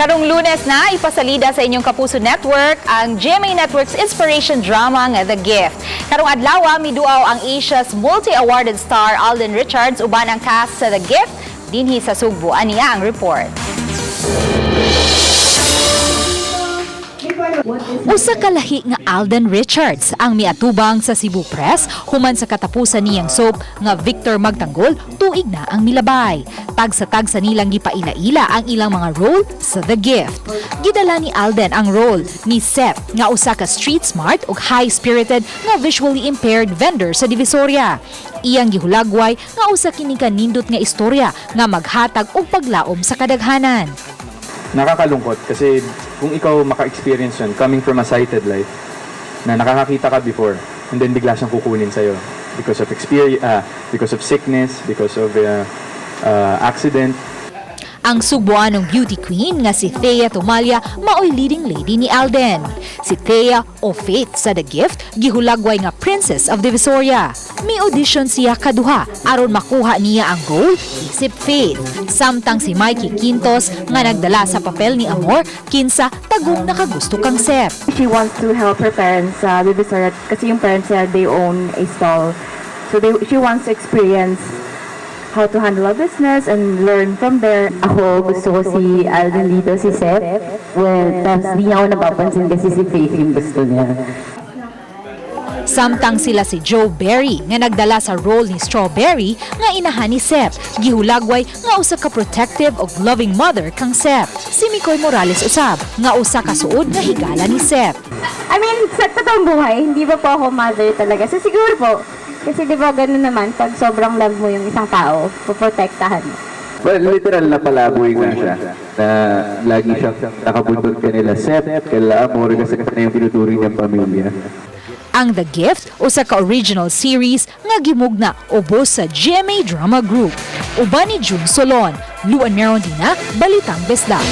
Karong Lunes na ipasalida sa inyong Kapuso Network ang GMA Network's inspiration drama nga The Gift. Karong adlaw, miduaw ang Asia's multi-awarded star Alden Richards uban ang cast sa The Gift dinhi sa Sugbo. Aniya ang report. Usa ka lahi nga Alden Richards ang miatubang sa Cebu Press human sa katapusan niyang soap nga Victor Magtanggol, tuig na ang milabay. Tagsa-tagsa nilang gipaila-ila ang ilang mga role sa The Gift. Gidala ni Alden ang role ni Seth nga usa ka street smart ug high-spirited nga visually impaired vendor sa Divisoria. Iyang gihulagway nga usa kini ka nindot nga istorya nga maghatag og paglaom sa kadaghanan. Nakakalungkot kasi kung ikaw maka-experience yun, coming from a sighted life, na nakakakita ka before, and then bigla siyang kukunin sa'yo because of experience, because of sickness, because of accident. Ang Sugbuanong beauty queen nga si Thea Tumalia maoy leading lady ni Alden. Si Thea o Faith sa The Gift gihulagway nga Princess of Divisoria. Mi-audition siya kaduha aron makuha niya ang role isip Faith. Samtang si Mikey Quintos nga nagdala sa papel ni Amor, kinsa tagong nakagusto kang Seth. She wants to help her parents sa Divisoria kasi yung parents niya, they own a stall. So she wants to experience how to handle a business and learn from there. Ako, gusto ko si Alden dito, si Seth. Well, tapos di niya ako napapansin kasi si Faith yung gusto niya. Samtang sila si Joe Berry nga nagdala sa role ni Strawberry nga inahan ni Seth. Gihulagway nga usa ka protective ug loving mother kang Seth. Si Mikoy Morales usab nga usa ka suod nga higala ni Seth. I mean, sa totoong buhay, hindi pa po ako mother talaga. So siguro po, kasi di ba ganun naman, pag sobrang love mo yung isang tao, poprotektahan mo. Well, literal na palaboy nga siya. Na lagi siyang nakabuntot kanila Seth, kila Amor, kasi na yung tinuturing niyang pamilya. Ang The Gift usa ka original series nga gimugna ubos sa GMA Drama Group. Uban ni June Solon, Luan Merondina, Balitang Bisdak.